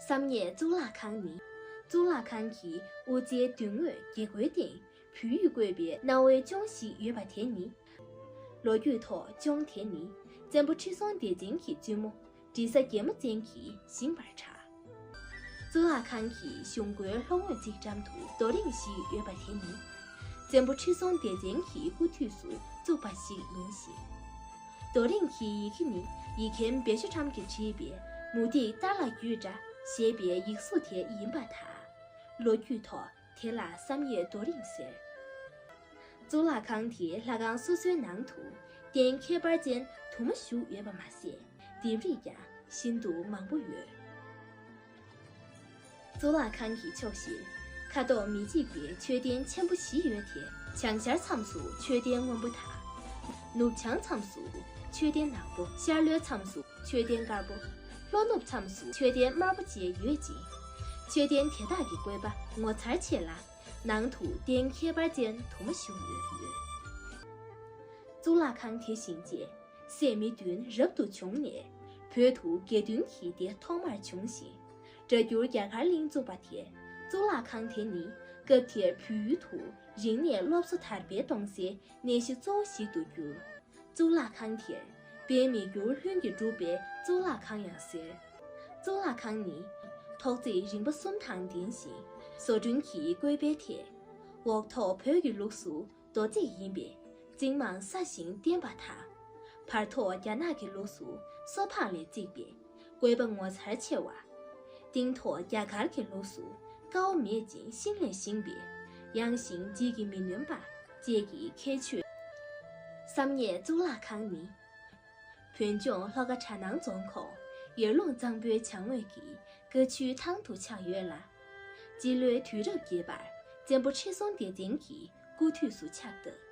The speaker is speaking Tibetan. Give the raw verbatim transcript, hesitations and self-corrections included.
བསམ་ཡས་གཙུག་ལག་ཁང་ནི། གཙུག་ལག་ཁང་གི་དབུ་རྩེའི་མདུན་ངོས་རྒྱལ་སྒོའི་སྟེང་བོད་ཡིག་བཀོད་པའི་གནའ་བོའི་ཅོང་ཞིག་ཡོད་པ་དེ་ནི། ལོ་རྒྱུས་ཐོག་ཅོང་དེ་ནི་བཙན་པོ་ཁྲི་སྲོང་ལྡེ་བཙན་གྱི་བཙུན་མོ་འབྲི་ས་རྒྱལ་མོ་བཙན་གྱིས་བཞེངས་པར་གྲགས། གཙུག་ལག་ཁང་གི་གཞུང་སྒོའི་ལྷོ་ངོས་རྩིག་འགྲམ་དུ་རྡོ་རིང་ཞིག་ཡོད་པ་དེ་ནི། བཙན་པོ་ཁྲི་སྲོང་ལྡེ་བཙན་གྱི་སྐུ་དུས་སུ་བཙུགས་པ་ཞིག་ཡིན་ཞིང་། རྡོ་རིང་གི་ཡི་གེ་ནི་ཡིག་མཁན་བེ་ཤོ་ཁྲམ་གྱིས་བྲིས་པའི་མུ་ཏིག་ཏཱ་ལ་རྒྱུད་གྲྭ་ཞེས་པའི་ཡིག་གཟུགས་དེ་ཡིན་པ་དང་། ལོ་རྒྱུས་ཐོག་དེ་ལ་བསམ་ཡས་རྡོ་རིང་ཟེར། གཙུག་ལག་ཁང་དེའི་ལྷ་ཁང་སོ་སོའི་ནང་དུ་རྟེན་ཁྱད་པར་ཅན་དུ་མ་བཞུགས་ཡོད་པ་མ་ཟད། ལྡེབས་རིས་ཀྱང་ཤིན་ཏུ་མང་པོ་ཡོད། གཙུག་ལག་ཁང་གི་ཕྱོགས་བཞིར་ཁ་དོག་མི་གཅིག་པའི་མཆོད་རྟེན་ཆེན་པོ་བཞི་ཡོད་དེ། བྱང་ཤར་མཚམས་སུ་མཆོད་རྟེན་སྔོན་པོ་དང་། ནུབ་བྱང་མཚམས་སུ་མཆོད་རྟེན་ནག་པོ། ཤར་ལྷོའི་མཚམས་སུ་མཆོད་རྟེན་དཀར་པོ། ལྷོ་ནུབ་མཚམས་སུ་མཆོད་རྟེན་དམར་པོ་བཅས་ཡོད་ཅིང་། མཆོད་རྟེན་དེ་དག་གི་བཀོད་པ་ངོ་མཚར་ཆེ་ལ། ནང་དུ་རྟེན་ཁྱད་པར་ཅན་དུ་མ་བཞུགས་ཡོད། གཙུག་ལག་ཁང་དེ་བཞེངས་རྗེས། སད་མི་བདུན་རབ་ཏུ་བྱུང་ནས། བོད་དུ་དགེ་འདུན་གྱི་སྡེ་ཐོག་མར་བྱུང་ཞིང་། སྒྲ་སྒྱུར་རྒྱ་གར་གླིང་བཙུགས་པ་དེ། གཙུག་ལག་ཁང་དེ་ནི་སྐབས་དེར་བོད་ཡུལ་དུ་རིག་གནས་སློབ་གསོ་དར་སྤེལ་གཏོང་སའི་གནས་གཞི་གཙོ་བོ་ཞིག་ཏུ་གྱུར། གཙུག་ལག་ཁང་དེར་དཔལ་མི་འགྱུར་ལྷུན་གྱིས་གྲུབ་པའི་གཙུག་ལག་ཁང་ཡང་ཟེར། གཙུག་ལག་ཁང་ནི་ཐོག་བརྩེགས་རིམ་པ་གསུམ་དང་ལྡན་ཞིང་། བཟོ་སྐྲུན་གྱི་བཀོད་པའི་ཐད། འོག་ཐོག་བོད་ཀྱི་ལུགས་སུ་རྡོ་བརྩེགས་ཡིན་པས། རྩིག་རྨང་སྲ་ཞིང་བརྟན་པ་དང་། བར་ཐོག་རྒྱ་ནག་གི་ལུགས་སུ་སོ་ཕག་ལས་བརྩིགས་པས། བཀོད་པ་ངོ་མཚར་ཆེ་བ། སྟེང་ཐོག་རྒྱ་གར་གྱི་ལུགས་སུ་ཀ་བ་མེད་ཅིང་ཤིང་ལས་བཞེངས་པས། ཡངས་ཤིང་འཇིག་གིས་མི་ནོན་པ་བཅས་ཀྱི་ཁྱད་ཆོས། བསམ་ཡས་གཙུག་ལག་ཁང་ནི། བོད་ལྗོངས་ལྷོ་ཁ་གྲ་ནང་རྫོང་ཁོངས་ཡར་ཀླུང་གཙང་པོའི་བྱང་ངོས་ཀྱི་ཀ་ཆུའི་ཐང་དུ་ཆགས་ཡོད་ལ། སྤྱི་ལོའི་དུས་རབས་བརྒྱད་པར་བཙན་པོ་ཁྲི་སྲོང་ལྡེ་བཙན་གྱི་སྐུ་དུས་སུ་ཕྱག་བཏབ།